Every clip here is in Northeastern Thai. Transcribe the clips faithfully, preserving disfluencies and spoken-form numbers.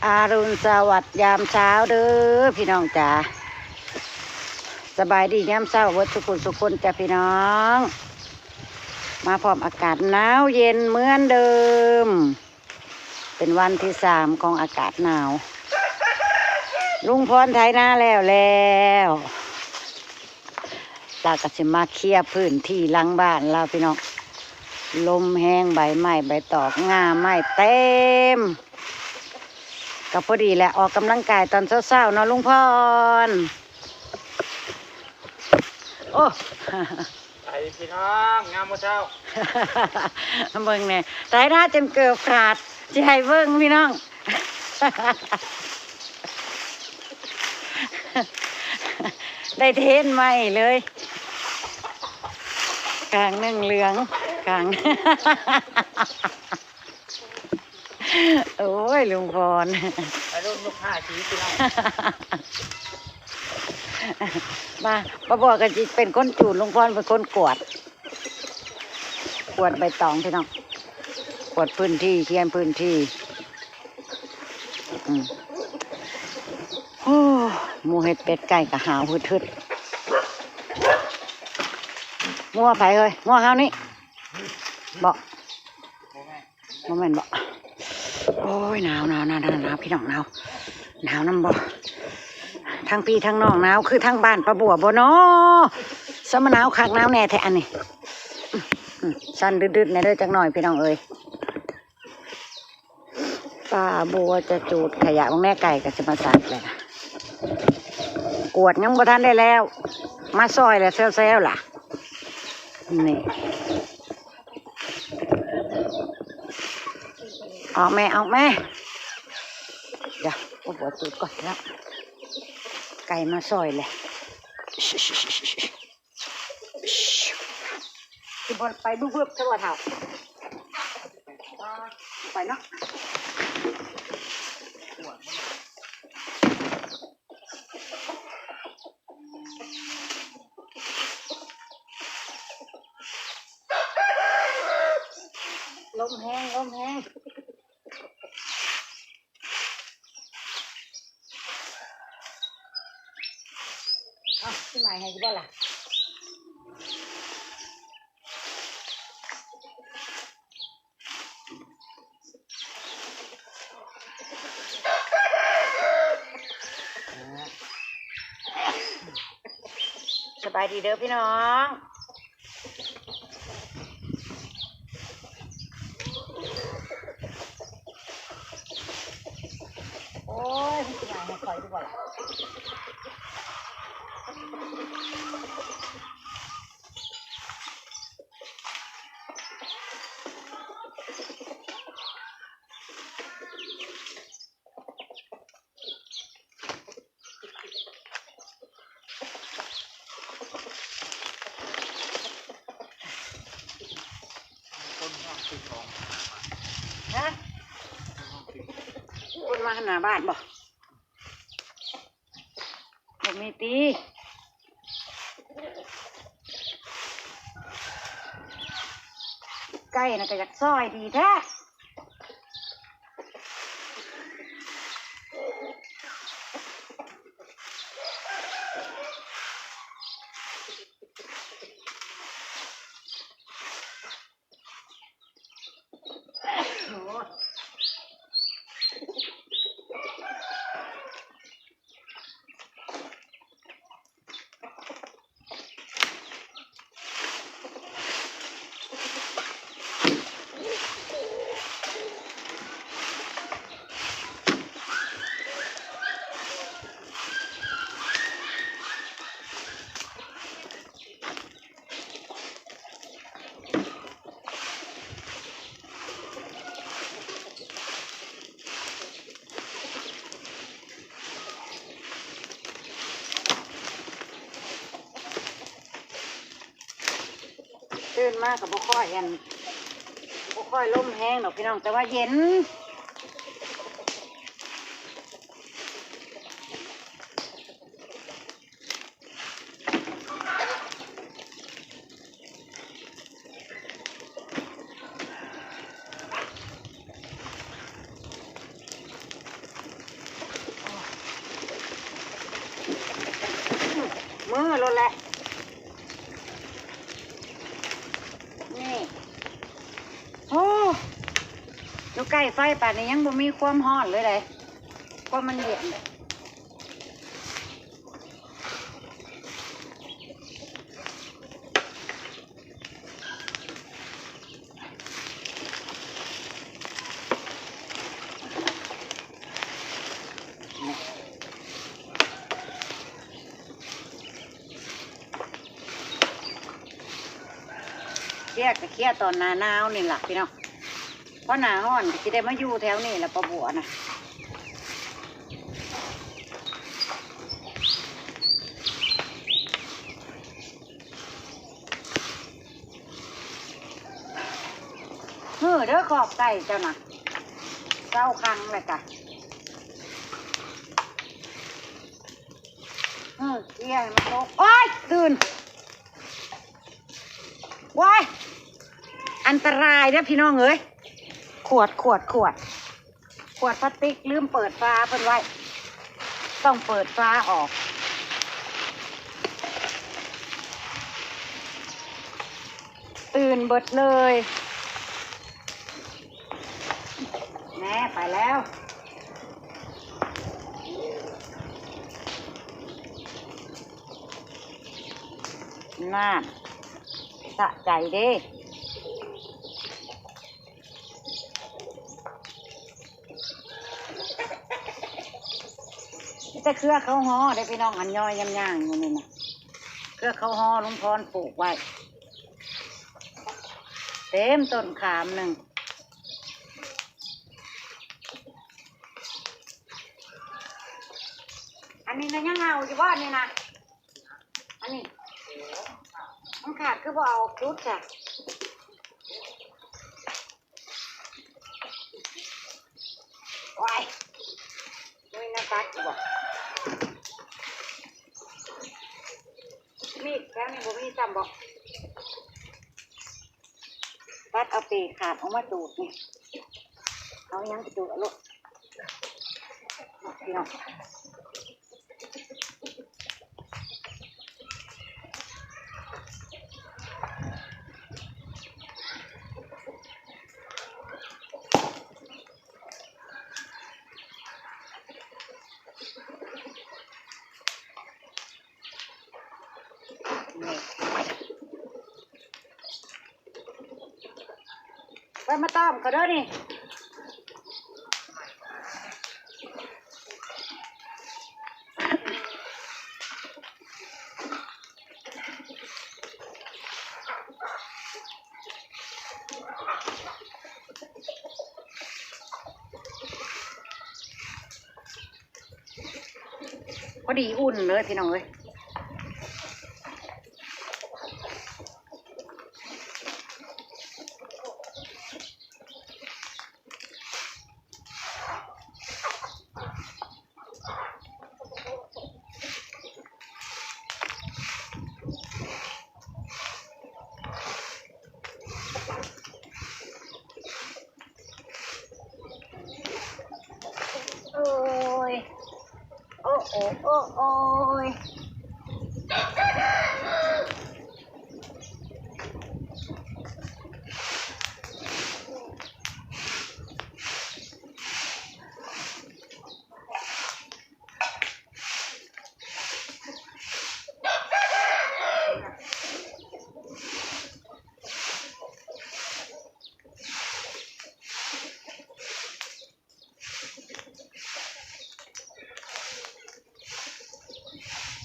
อรุณสวัสดิ์ยามเช้าเด้อพี่น้องจ๋า สบายดียามเช้าเบิดสุขุสุคนจ้ะพี่น้อง มาพร้อมอากาศหนาวเย็นเหมือนเดิม เป็นวันที่สามของอากาศหนาว ลุงพรไถนาแล้วแล้ว ลาวก็สิมาเคลียร์พื้นที่หลังบ้านลาวพี่น้อง ลมแฮง ใบไม้ใบตอก ง่าไม้เต็ม ก็พอดีแหละ ออกกำลังกายตอนเช้าๆเนาะลุงพร โอ้ ไอ้พี่น้อง งามบ่เช้า เบิ่งแหน่ ไถนาจนเกือบขาด สิให้เบิ่งพี่น้อง ได้เทรนใหม่เลย ข้างหนึ่งเหลือง ข้าง โอ้ย ลุงพร ไอ้ลูก ลูกห้าสีพี่น้อง มา ป้าบัวก็สิเป็นคนจูด ลุงพรเป็นคนกวาด กวาดใบตองพี่น้อง กวาดพื้นที่ เคลียร์พื้นที่ อืม โอ้ หมูเห็ดเป็ดไก่ก็หาวหึดๆ งัวไผเฮ้ย งัวเฮานี่ บ่ บ่แม่นบ่ โอ้ย หนาว หนาว หนาว หนาว หนาว พี่น้อง หนาว หนาวนำบ่ ทั้งพี่ทั้งน้องหนาว คือทั้งบ้านป้าบัวบ่น้อ สะมาหนาวคักหนาวแน่แท้อันนี้ อืม อืม สั่นดึดๆแน่เด้อจักหน่อยพี่น้องเอ้ย ป้าบัวจะจูดขยะ บางแน่ไก่ก็สิมาสักเลยนะ กวาดยังบ่ทันได้แล้ว มาซอยแล้วแซวๆล่ะ นี่ ออกแม่ ออกแม่ เดี๋ยวป้าบัวจูดก่อนแล้ว ไก่มาซอยเลย สิบ่ไปบึบๆเท่าว่าเท่า ไปเนาะ ลมแฮง ลมแฮง เอาที่ใหม่ให้บ่ล่ะ สบายดีเด้อพี่น้อง โอ้ย มันสิมาให้ข่อยดูบ่ล่ะ ฮะ คนมาหาบ้านบ่ บ่มีติ ไก่น่ะก็อยากซอยดีแท้ ตื่นมาก็บ่ค่อยอัน บ่ค่อยลมแฮงดอกพี่น้อง แต่ว่าเย็น เ อยู่ใกล้ไฟป่านนี้ยังบ่มีความร้อนเลยเด้ ความมันเย็นเลย เคลียร์ก็เคลียร์ตอนหน้าหนาวนี่ล่ะพี่น้อง เพราะหน้าร้อนก็สิได้มาอยู่แถวนี้ล่ะ ป้าบัวนะ เฮ้อเด้อ ขอบใจเจ้านะ เศร้าคังเลยกะ เฮ้อเกี่ยให้มันตก โอ๊ย ตื่น ว้าย อันตรายเด้อพี่น้องเอ้ย ขวด ขวด ขวด ขวดพลาสติก ลืมเปิดฝาเพิ่นไว้ ต้องเปิดฝาออก ตื่นเบิดเลย แม่ไปแล้ว น่า สะใจเด้ มีแต่เครือเขาฮ้อเด้อพี่น้อง อันย่อยย่างๆอยู่นี่นะ เครือเขาฮ้อลุงพรปลูกไว้ เต็มต้นขามหนึ่ง อันนี้นะยังเอาอยู่บ่นี่นะ อันนี้ มันขาดคือบ่เอาจุดจ้ะ โอ้ย มีหน้าตัดอยู่บ่ มีดแถวนี้บ่มีซ้ำบ่ ตัดเอาปีกขาดออกมาดูดนี่ เอายังไปดูดเอาลูก พี่น้อง ไปมาตามเขาเด้อนี่ พอดีอุ่นเลยพี่น้องเอ้ย โอ้ย โอ้โอ้โอ้โอ้ย โ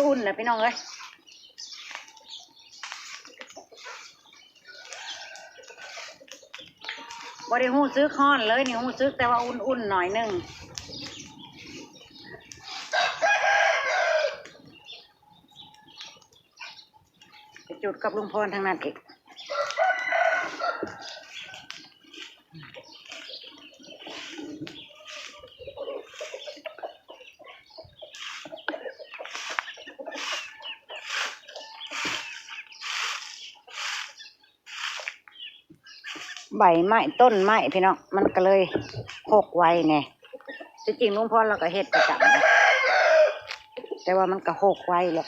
อุ่นนะพี่น้องเอ้ย บ่ได้ฮู้สึกฮ้อนเลยนี่ ฮู้สึกแต่ว่าอุ่นๆหน่อยหนึ่ง ไปจุดกับลุงพรทางนั้นอีก ใบไม้ต้นไม้พี่น้อง มันก็เลยหกไวแน่ ที่จริงลุงพรเราก็เฮ็ดประจำนะ แต่ว่ามันก็หกไวแหละ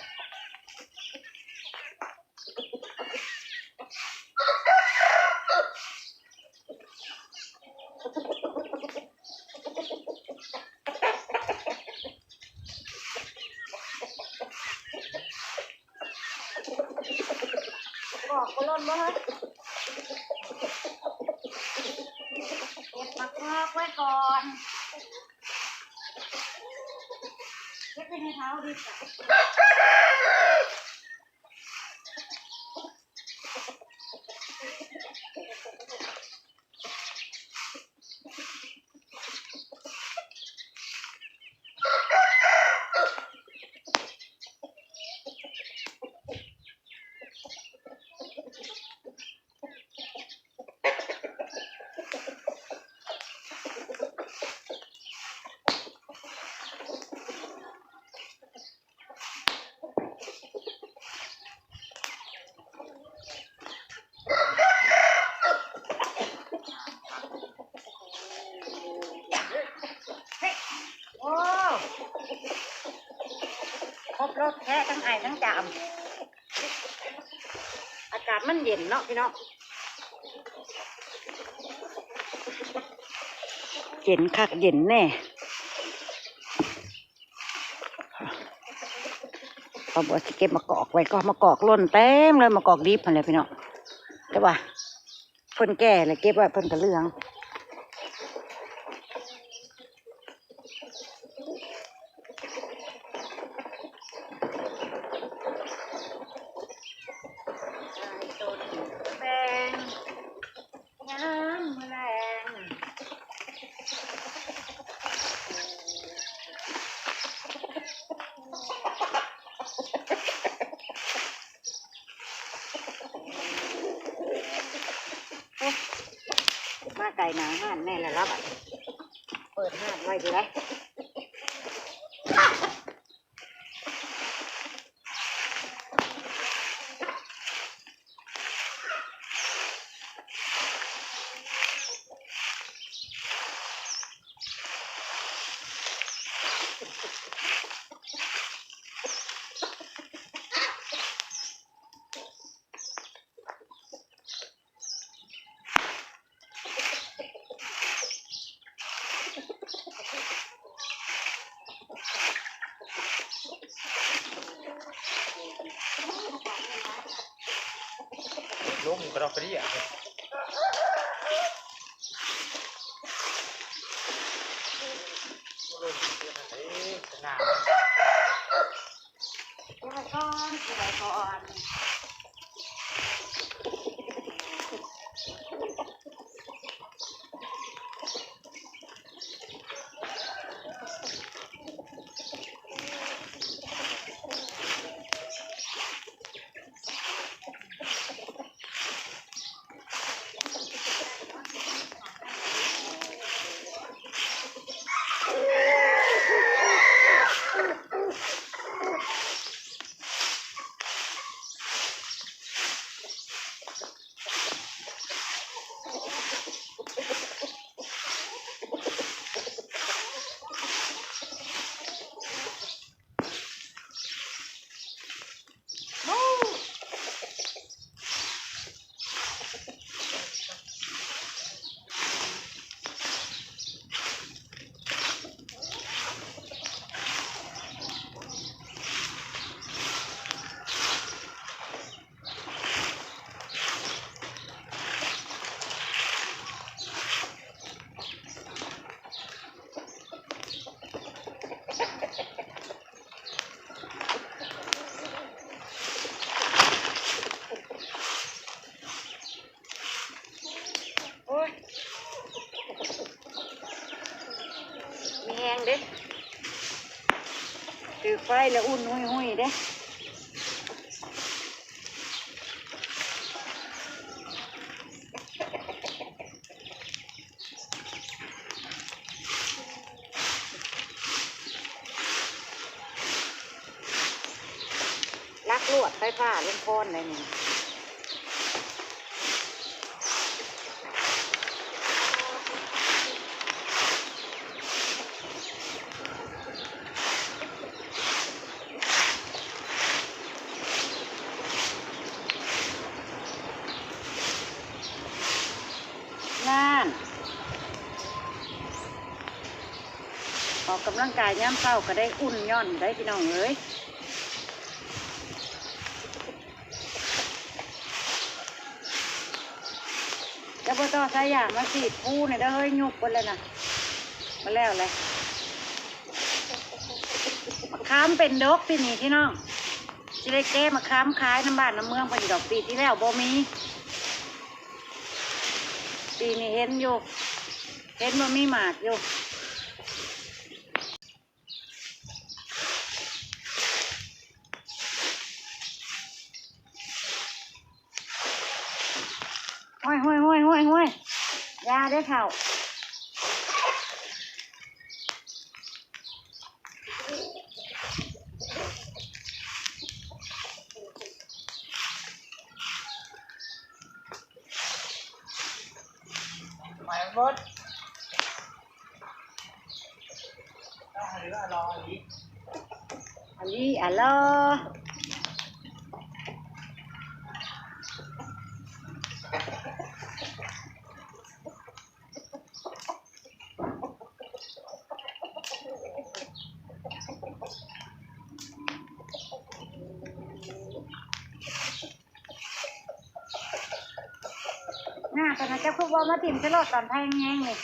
บอกก็ล่นบ่เฮ้ย เก็บหมากงอกไว้ก่อน เก็บไว้ในเท้าดีกว่า โอ้ ครบรสแท้ทั้งไอทั้งจาม อากาศมันเย็นเนาะพี่น้อง เย็นคักเย็นแน่ เขาบอกสิเก็บมะกอกไว้ก็มะกอกหล่นเต็มเลย มะกอกดิบหั่นแหละพี่น้อง แต่ว่าเพิ่นแก่แล้วเก็บไว้เพิ่นก็เหลือง ต้นแปง ยามมื้อแลง มาไกลหนาห้านแน่แล้วล่ะบัดนี้ เปิดห้านไว้อยู่แล้ว ลงกระดอกกระเดี่ย ลงเดี๋ยวนะเอ้ยหน้า เก็บไว้ก่อน เก็บไว้ก่อน ถือไฟแล้วอุ่นหุยๆเด้ ลักลวดไฟฟ้าลงคอนได้นี่ นั่น ออกกำลังกายยามเช้าก็ได้อุ่นย่อนได้พี่น้องเอ้ย จะบ่ต่อสายยางมาสีดภูเนี่ยเด้อเฮ้ย ยุบเบิดเลยนะ มาแล้วเลย มะขามเป็นดอกปีนี้พี่น้อง สิได้แก้มะขามขายนำบ้านนำเมืองเพิ่นดอก ปีที่แล้วบ่มี ปีนี้เห็นอยู่ เห็นว่ามีหมากอยู่ ห้วยห้วยห้วยห้วยห้วย อย่าเด้อเฒ่า ไหวหมด อันนี้อะลอ หน้าตอนนั้นเจ้าคือว่ามาถิ่มใส่รถตอนแพงแฮงนี่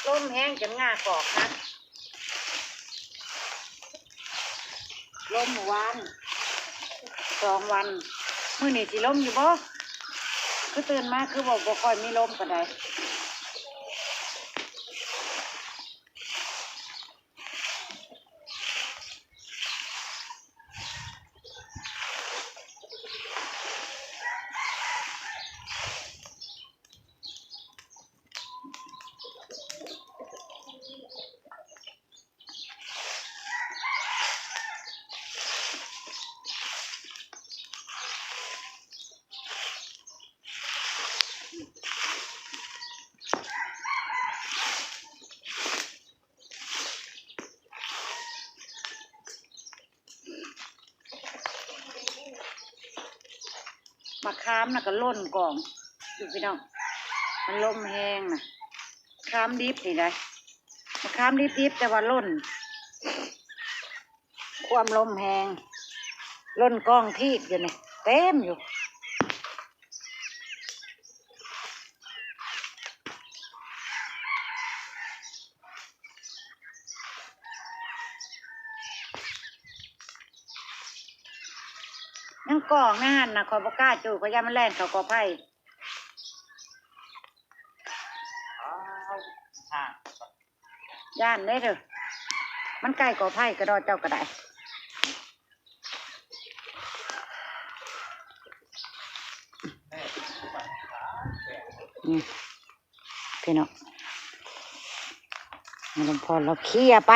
ลมแฮงจนง่ากอกนะ ลมเมื่อวาน สองวัน มื้อนี้สิลมอยู่บ่ คือตื่นมาคือบ่ บ่ค่อยมีลมปานใด มะขามน่ะก็หล่นกองอยู่พี่น้อง มันลมแฮงน่ะ ขามดิบนี่ได้ มะขามดิบๆ แต่ว่าหล่น ความลมแฮง หล่นกองทีบอยู่นี่ เต็มอยู่ ยังกองในหั่นน่ะ ข้อยบ่กล้าจูด ข้อยย่านมันแล่นเข้ากอไผ่ อ้าว ห่าง ย่านเด้อเด้อ มันใกล้กอไผ่กะดอเจ้าก็ได้ นี่ พี่น้อง แม่ลำพรเราเคลียร์ไป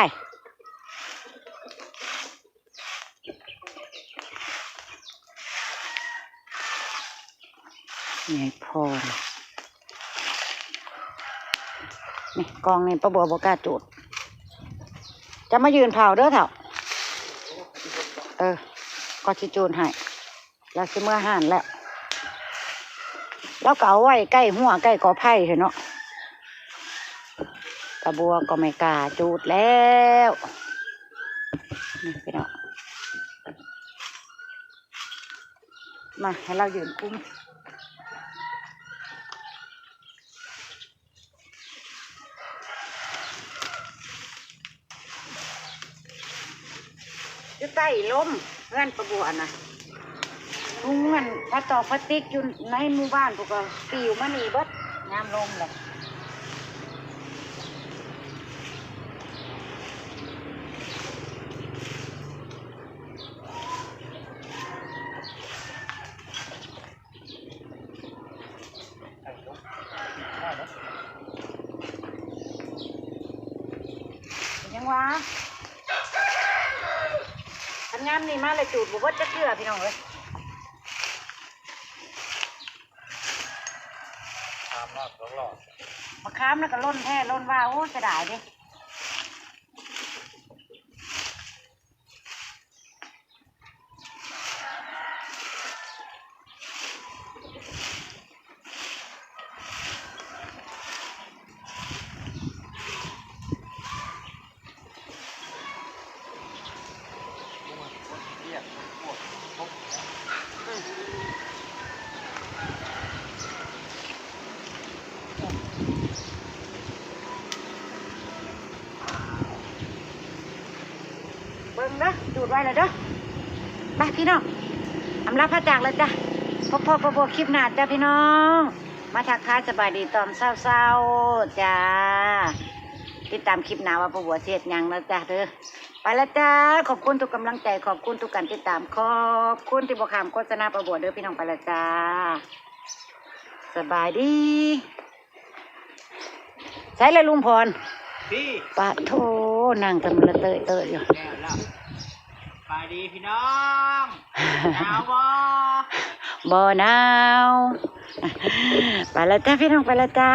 นี่พอ นี่กองนี่ป้าบัวบ่กล้าจูด จะมายืนเผาเด้อเฒ่า เออ ก็สิจูดให้ แล้วสิเมือหั่นแล้ว แล้วก็เอาไว้ใกล้หัวใกล้กอไผ่เถอะเนาะ ป้าบัวก็ไม่กล้าจูดแล้ว นี่พี่น้อง มาให้เรายืนคุ้ม อยู่ใต้ลมเฮือนป้าบัวนะ ถุงเงินผ้าตอกพลาสติกอยู่ในหมู่บ้านพวกก็ปลิวมานี่เบิดยามลมเลย ยังวะทำงานนี่มาเลยจูดบ่เบิดจักเทื่อพี่น้องเอ้ย ข้ามรอบสองรอบ มาข้ามแล้วก็ล่นแท้ล่นว่า โอ้เสียดายเด้ เบิ่งเด้อ จูดไว้แล้วเด้อ ไปพี่น้อง อำลาพระจากแล้วจ้ะ พบพอประบวกคลิปหน้าจ้ะพี่น้อง มาทักทายสบายดีตอนเช้าๆจ้า ติดตามคลิปหน้าว่าประบวกสิเฮ็ดหยังนะจ้ะเด้อ ไปแล้วจ้า ขอบคุณทุกกำลังใจ ขอบคุณทุกการติดตาม ขอบคุณที่บ่ข้ามโฆษณาประบวกเด้อพี่น้อง ไปแล้วจ้า สบายดี ใส่ละลุงพร พี่ ปะโท นั่งกันละเตยเตยอยู่ แล้วแล้ว สบายดีพี่น้อง หนาวบ่ บ่หนาว ไปแล้วจ้าพี่น้อง ไปแล้วจ้า